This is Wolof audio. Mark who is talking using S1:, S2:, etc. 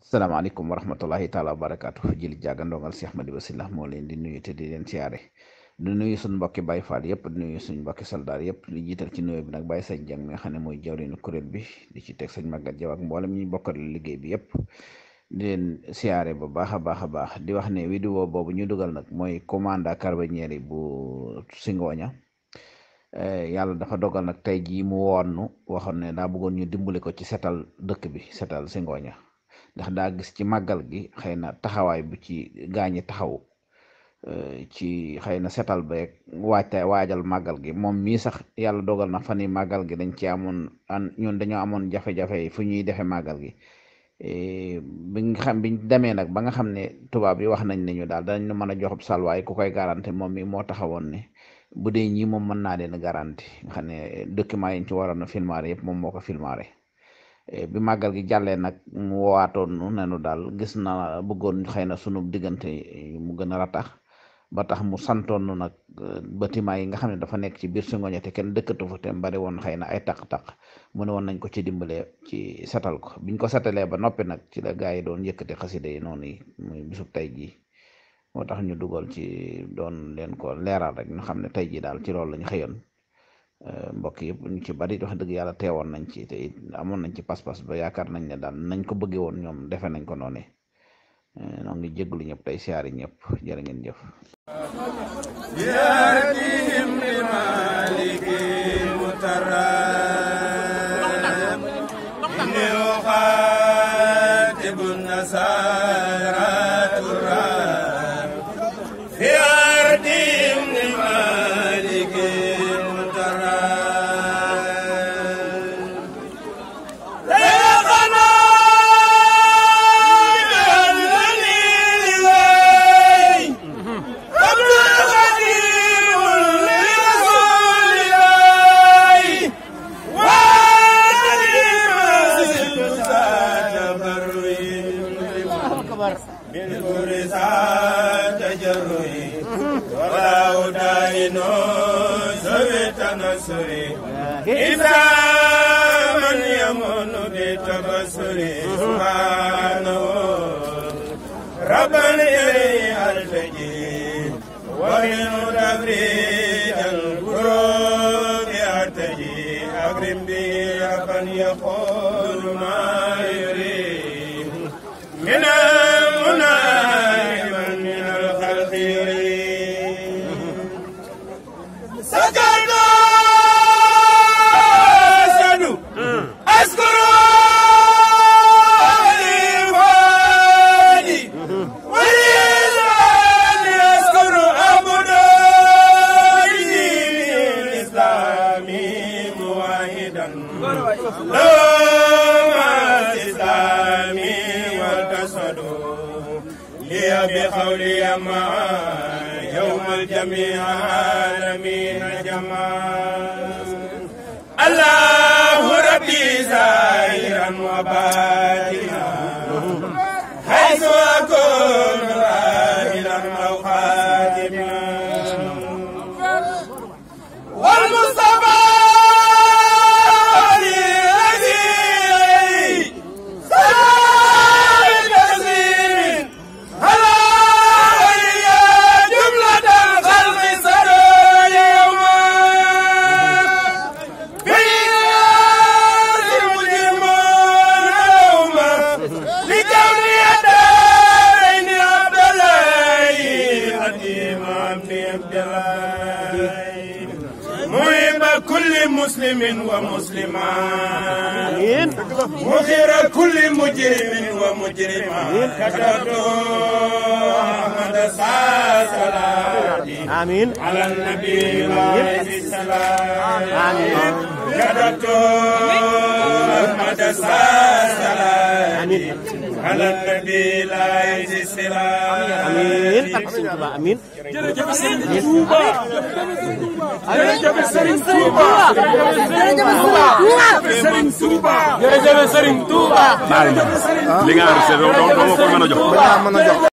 S1: salaamaaleykum wa rahmatullahi taala wa barakaatu jili jaaga ndongal Cheikh Madiba Sylla moo leen di nuyu te di leen siyaare di nuyu suñ mbokki Baye Fall yëpp di nuyu suñ mbokki soldaar yëpp di jiital ci nuyu bi nag Baye Sëñ Jeng mi nga xam ne mooy jawriñu kuréel bi di ci teg sëñ Magat Jaw ak mboolem ñuy bokkal liggéey bi yëpp di leen siyaare bu baax a baax di wax ne vidéo boobu ñu dugal nag mooy commanda carabinieri bu Singoña. Yàlla dafa dogal nag tey jii mu woon waxoon ne daa bëggoon ñu dimbali ko ci setal dëkk bi setal Singoña ndax daa gis ci màggal gi xëy na taxawaay bu ci gaañi taxaw ci xëy na setal beeg waajal màggal gi moom mii sax yàlla dogal na fan yi màggal gi dañ ci amoon ñun dañoo amoon jafe-jafe fu ñuy defee màggal gi biñ demee nag ba nga xam ne tubaab yi wax nañ ne ñu daal danañ mën a jox salwaay ku koy garanti moom mi moo taxawoon ne bu dee ñii moom mën naa leen garanti nga xam ne document yi ñu ci waroon a filmaare yëpp moom moo ko filmaare bi màggal gi jàllee nag mu woowaatoon nu nenu daal gis na bëggoon xëy na sunu diggante mu gën a ratax ba tax mu santoon nu nag bâtiment yi nga xam ne dafa nekk ci biir Singoña te kenn dëkkatu fa te bari woon xëy na ay taq-taq mu ne woon nañ ko ci dimbalee ci setal ko biñ ko setalee ba noppi nag ci la gaa yi doon yëkkati xasida yi noonu yi muy bisub tey jii moo tax ñu dugal ci doon leen ko leeral rek ñu xam ne tey jii daal ci loolu lañ xëyoon mbokk yëpp ñu ci bari wax dëgg yàlla teewoon nañ ci te it amoon nañ ci pas-pas ba yaakaar nañ ne daal nañ ko bëggee woon ñoom defe nañ ko noonu noo ngi jégglu ñëpp tey siyaari ñëpp jërë ngeen jëf
S2: إذا من يمن بتبصر سبحانه ربا إليه ألتجي ومن تفريج القلوب أرتجي أكرم به ربا يقول ما يريد من المنى من الخلق يريد سكرنا بقولي ما يوم الجميع عالمين جمال الله ربي زاهرا وباطنا حيث أكون راهلا أو خادما والمصطفى كل مسلم ومسلمات مخير كل مجرم ومجرمات كتبت أحمد صلاة آمين على النبي عليه السلام آمين كتبت أحمد صلاة على النبي عليه السلام آمين jërëjëf Serigne Touba jërëjëf Serigne Touba jërëjëf Serigne Touba jërëjëf Serigne Touba li nga arrêté doo ko mën a jox